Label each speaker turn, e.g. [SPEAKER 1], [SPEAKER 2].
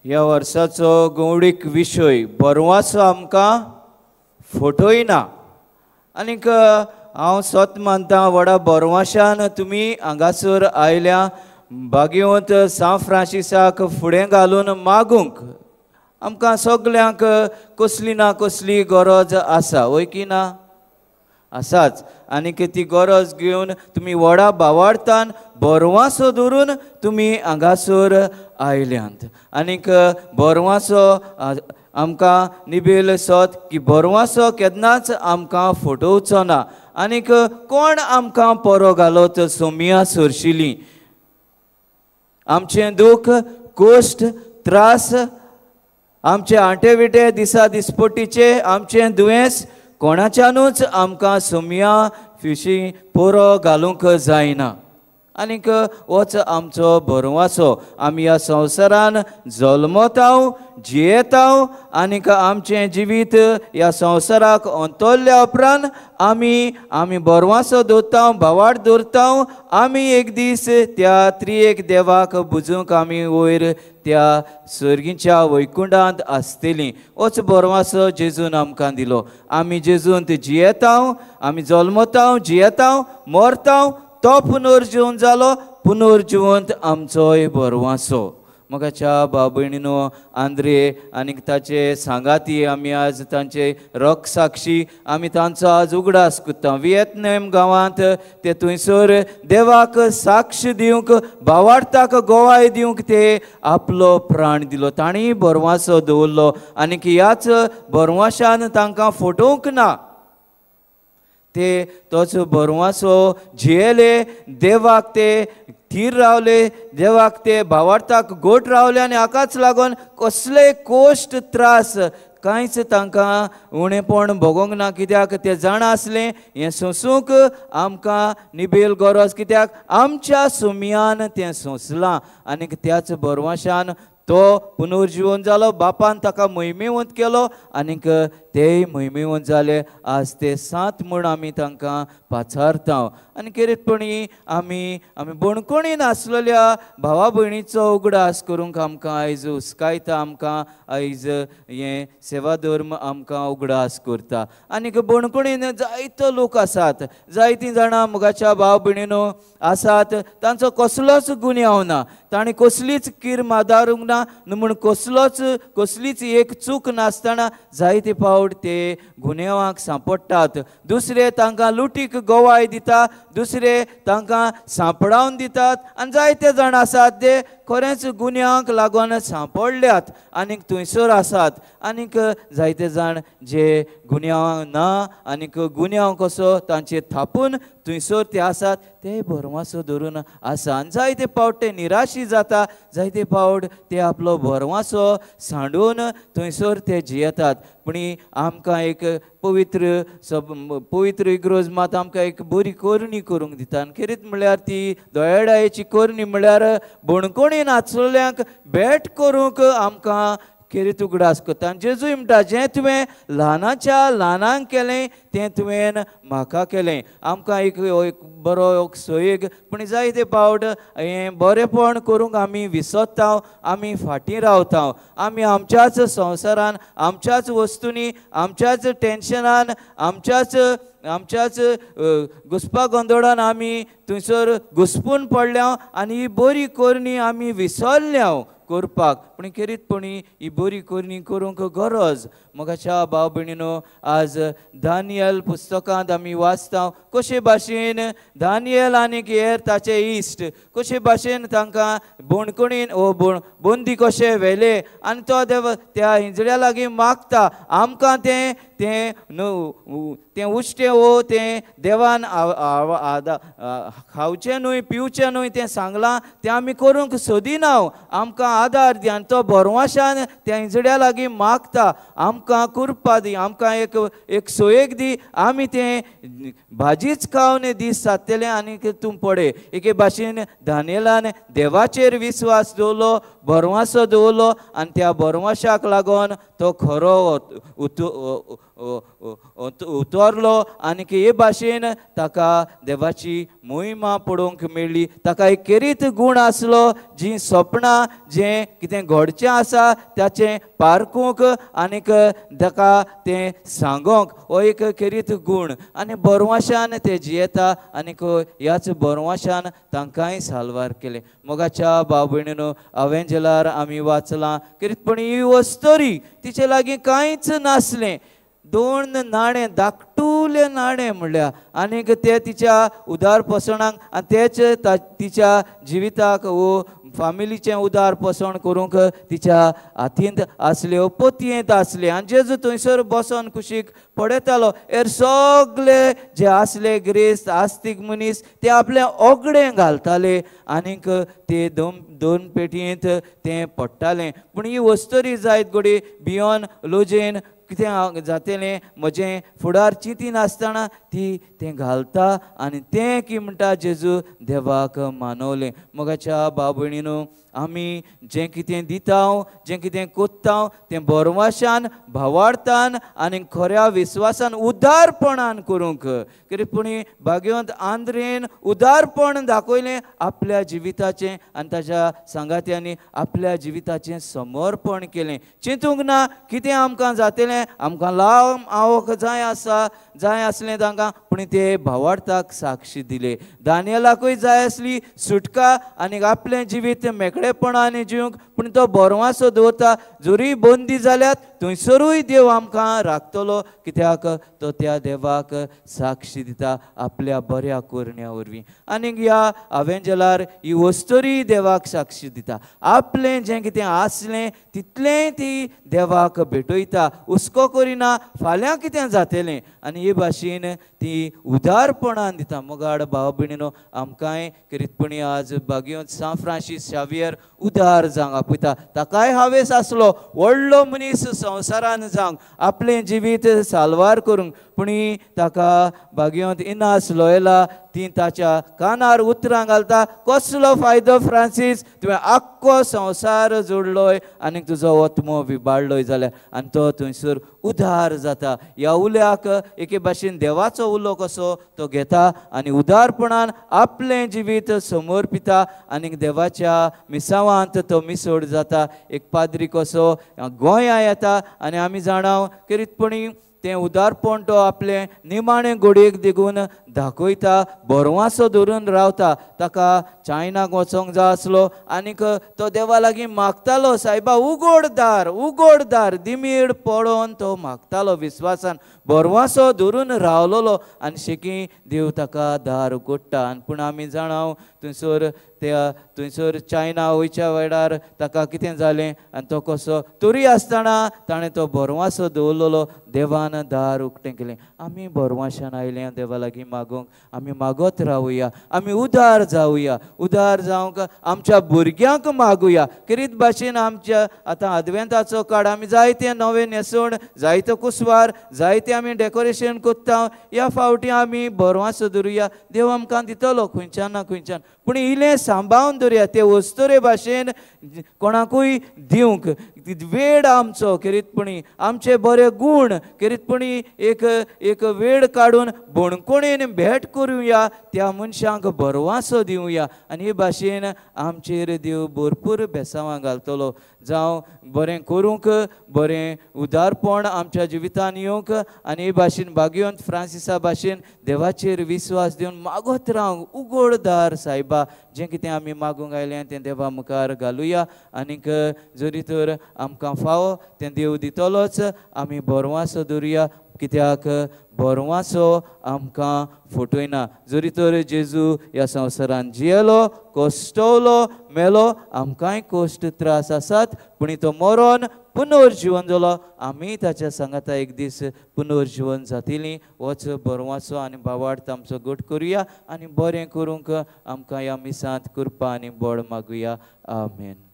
[SPEAKER 1] ह्या वर्साचो गौडीक विशय बरवाचो आमकां फोटोय ना. आनीक हांव सत मानता व्हडा बरवाशान तुमी हांगासर आयल्या भाग्यवंत सांत फ्रांसिसाक फुडें घालून मागूंक. आमकां सगल्यांक कसली ना कसली गरज आसा, वय की ना? आसाच. आनीक ती गरज घेवन तुमी व्हडा भावार्थान बरवासो धरून तुमी हांगासर आयल्यांत. आनीक बरवासो आमकां निबेल सत की बरवासो केन्नाच आमकां फटोवचो ना. आनीक कोण आमकां परो घालत सोमिया सरशिली आमचें दूख कोश्ट त्रास आमचे आंटे विटे दिसा दिसपटीचे आमचें दुयेंस कोणाच्यानूच आमकां सोमिया फिशी पोरो घालूंक जायना. आनीक होच आमचो भरवासो. आमी ह्या संवसारान जल्मताव जियेताव आनीक आमचें जिवीत ह्या संवसाराक अंतरल्या उपरांत आमी आमी भरवासो दवरता, भावार्थ दवरता. आमी एक दीस त्या त्रिएक देवाक बुजूंक आमी वयर त्या सर्गीच्या वैकुंडांत आसतलीं. होच भरवासो जेजून आमकां दिलो. आमी जेजूंत जियेताव, आमी जल्मताव, जियेताव, मरताव, तो पुनर्जीवन जालो, पुनर्जिवंत आमचोय भरवासो. म्हाका भाव भयणीनो आंद्रे आनीक ताचे सांगाती आमी आज तांचे रक साक्षी आमी तांचो आज उगडास करता. वियतनाम गांवांत ते थंयसर देवाक साक्ष दिवंक भावार्थाक गोवाय दिवंक ते आपलो प्राण दिलो. तांणी भरवासो दवरलो आनीक ह्याच भरवाशान तांकां फटोवंक ना. ते तोच भरवासो जियेले, देवाक ते थीर रावले, देवाक ते भावार्थाक गोट रावले आनी हाकाच लागून कसले कोश्ट त्रास कांयच तांकां उणेपण भोगोंक ना. कित्याक ते जाणा आसलें हें सोंसूंक आमकां निबेल गरज, कित्याक आमच्या सुमयान तें सोंसलां. आनीक त्याच भरवाशान तो पुनर्जीवन जालो, बापान ताका महिमेवंत केलो आनीक तेय महिमेवंत जाले. आज ते सात म्हूण आमी तांकां पाचारता. आनी खेरीतपणी आमी आमी बणकोणीन आसलेल्या भावा भयणीचो उगडास करूंक आमकां आयज हुस्कायता. आमकां आयज हें सेवा धर्म आमकां उगडास करता. आनीक बणकोणीन जायतो लोक आसात, जायतीं जाणां मोगाच्या भाव भयणीनो आसात, तांचो कसलोच गुन्यांव ना, तांणी कसलीच कीर मादारूंक ना, म्हूण कसलोच कसलीच एक चूक नासतना जायते फावट ते गुन्यांवाक सांपडटात. दुसरे तांकां लुटीक गोवाय दिता, दुसरे तांकां सांपडावन दितात आनी जायते जाण आसात ते खरेंच गुन्यांवाक लागून सांपडल्यात आनीक थंयसर आसात. आनीक जायते जाण जे गुन्यांवाक ना आनीक गुन्यांव कसो तांचेर थापून थंयसर ते आसात, ते भरवासो धरून आसा. आनी जायते फावट ते निराशी जाता, जायते फावट ते आपलो भरवासो सांडून थंयसर ते जियेतात. पूण आमकां एक पवित्र पवित्र इग्रोज मात आमकां एक बरी करणी करूंक दिता. आनी खेरीत म्हणल्यार ती दोळ्याची करणी म्हणल्यार बणकोणी नाचलेल्यांक भेट करूंक आमकां खेरीत उगडास करता. आनी जेजू म्हणटा, जें तुवें ल्हानाच्या ल्हानांक केलें तें तुवें म्हाका केलें. आमकां एक बरो एक सोयेग, पूण जायते फावट हें बरेंपण करूंक आमी विसरता, आमी फाटीं रावता. आमी आमच्याच संवसारान, आमच्याच वस्तूंनी, आमच्याच टेन्शनान, आमच्याच आमच्याच घुसपा गोंदळान आमी थंयसर घुसपून पडल्या आनी ही बरी करणी आमी विसरल्या करपाक. पूण खेरीतपणी ही बरी करणी करूंक गरज. मोगाच्या भाव भयणीनो, आज दानियल पुस्तकांत आमी वाचता कशे भाशेन दानियल आनी हेर ताचे इश्ट कशे भाशेन तांकां बणकणीन ओ बंदी कशे व्हेले आनी तो देव त्या हिंजड्या लागीं मागता आमकां तें तें न्हू तें उश्टें वो तें देवान खावचें न्हय पिवचें न्हय तें सांगलां तें आमी करूंक सोदिना, आमकां आदार दी. आनी तो भरवाशान त्या हिंजड्या लागीं मागता आमकां कुरपा दी, आमकां एक एक सोयेक दी, आमी तें भाजीच खावन दीस सादतले आनी तूं पडे. एके भाशेन दानियलान देवाचेर विस्वास दवरलो, भरवासो दवरलो आनी त्या भरवाशाक लागून तो खरो उतरलो आनीक हे भाशेन ताका देवाची मोहिमा पळोवंक मेळ्ळी. ताका एक खेरीत गूण आसलो, जीं सपनां जें कितें घडचें आसा ताचें पारखूंक आनीक ताका तें सांगोंक हो एक खेरीत गूण. आनी बरवाशान ते जियेता आनीक ह्याच बरवाशान तांकांय साल्वार केलें. मोगाच्या भाव भयणीनो, अवेंजलार आमी वाचलां कितें ही वस्तरी तिचे लागीं कांयच नासलें, 2 नाणें, धाकटुलें नाणें म्हणल्यार, आनीक ते तिच्या उदार पोसणाक आनी तेच तिच्या जिविताक वो फामिलीचें उदार पोसण करूंक तिच्या हातींत आसल्यो, पोतयेंत आसलें. आनी जेजू थंयसर बसोन कुशीक पळयतालो. हेर सगळे जे आसले ग्रेस्त आस्तीक मनीस ते आपलें ओगडें घालताले आनीक ते दोन पेटयेंत तें पडटालें. पूण ही वस्तरी जायत घोडी भियोन लोजेन कितें जातलें म्हजें फुडार चिंती नासतना ती तें घालता आनी तें की म्हणटा जेजू देवाक मानवलें. मोगाच्या भाव भयणीनो, आमी जें कितें दिता, जें कितें कोत्ता तें बरवाशान, भावार्थान आनी खऱ्या विस्वासान उदारपणान करूंक. कित्याक पूण भाग्यवंत आंद्रेन उदारपण दाखयलें आपल्या जिविताचें आनी ताच्या सांगात्यांनी आपल्या जिविताचें समर्पण केलें. चिंतूंक ना कितें आमकां जातलें, आमकां लांब आवक जाय आसा, जाय आसलें तांकां, पूण ते भावार्थाक साक्षी दिले. दानियलाकूय जाय आसली सुटका आनी आपलें जिवीत मेकळेपणान जिवंक, पूण तो बरवासो दवरता. जरी बंदी जाल्यात थंयसरूय देव आमकां राखतलो, कित्याक तो त्या देवाक साक्षी दिता आपल्या बऱ्या करण्या वरवीं. आनी ह्या अवेंजलार ही वस्तरी देवाक साक्षी दिता, आपलें जें कितें आसलें तितलें ती देवाक भेटयता, हुस्को करिना फाल्यां कितें जातलें. आनी हे भाशेन ती उदारपणान दिता. मोगाड भाव भयणीनो, आमकांय किरितपणी आज भाग्यवंत सांत फ्रांसीस शावियर उदार जावंक आपयता. ताकाय हावेस आसलो व्हडलो मनीस संवसारान जावंक, आपलें जिवीत साल्वार करूंक, पूण ताका भाग्यवंत इनास लोयला ती ताच्या कानार उतरां घालता, कसलो फायदो फ्रांसीस, तुवें आख्खो संवसार जोडलोय आनी तुजो ओत्मो विबाडलोय जाल्यार. आनी तो थंयसर उदार जाता. ह्या उल्याक एके भाशेन देवाचो उलो कसो तो घेता आनी उदारपणान आपलें जिवीत समर्पिता आनी देवाच्या मिसावांत तो मिसोड जाता. एक पाद्री कसो गोंया येता आनी आमी जाणाव किरितपणी तें उदारपण तो आपलें निमाणें घडयेक देखून दाखयता, बरवासो धरून रावता. ताका चायनाक वचोंक जाय आसलो आनीक तो देवा लागीं मागतालो, सायबा उगोड दार, उगोड दार. दिमीड पळोवन तो मागतालो विस्वासान, बरवासो धरून रावलोलो आनी शेकी देव ताका दार उगडटा. आनी पूण आमी जाणाव थंयसर त्या थंयसर चायना वयच्या वेळार ताका कितें जालें आनी तो कसो तरी आसतना ताणें तो बरवासो दवरलेलो, देवान दार उक्तें केलें. आमी बरवाशान आयले देवा लागीं मागूंक, आमी मागत रावया, आमी उदार जावया, उदार जावंक आमच्या भुरग्यांक मागुया. किरीत भाशेन आमच्या आतां आदवेंताचो काळ, आमी जायते नवें न्हेसण, जायतो कुसवार, जायते आमी डेकोरेशन कोत्ता. ह्या फावटी आमी बरवासो धरुया, देव आमकां दितलो खंयच्यान ना खंयच्यान, पूण इल्लें सांबाळून दवरुया. ते वस्तुरे भाशेन कोणाकूय दिवंक वेळ आमचो किरीतपणी, आमचे बरे गूण किरीतपणी एक एक वेळ काडून बणकोणेन भेट करुया, त्या मनशांक बरवासो दिवया. आनी हे भाशेन आमचेर देव भरपूर बेसांवां घालतलो. जावं बरें करूंक, बरें उदारपण आमच्या जिवितान येवंक आनी हे भाशेन भाग्यवंत फ्रांसिसा भाशेन देवाचेर विस्वास दिवन मागत रावंक. उगड दार सायबा, जें कितें आमी मागूंक आयलें तें देवा मुखार घालुया. आनीक जरी तर आमकां फावो तें देव दितलोच, आमी बरवासो दवरुया, कित्याक बरवासो आमकां फटयना. जरी तर जेजू ह्या संवसारान जियेलो, कश्टवलो, मेलो, आमकांय कश्ट त्रास आसात, पूण तो मरोन पुनर्जिवन जालो, आमी ताच्या सांगाता एक दीस पुनर्जिवन जातली. वच बरवासो आनी भावार्थ आमचो घट करुया आनी बरें करूंक आमकां ह्या मिसांत कृपा आनी बळ मागुया. आमेन.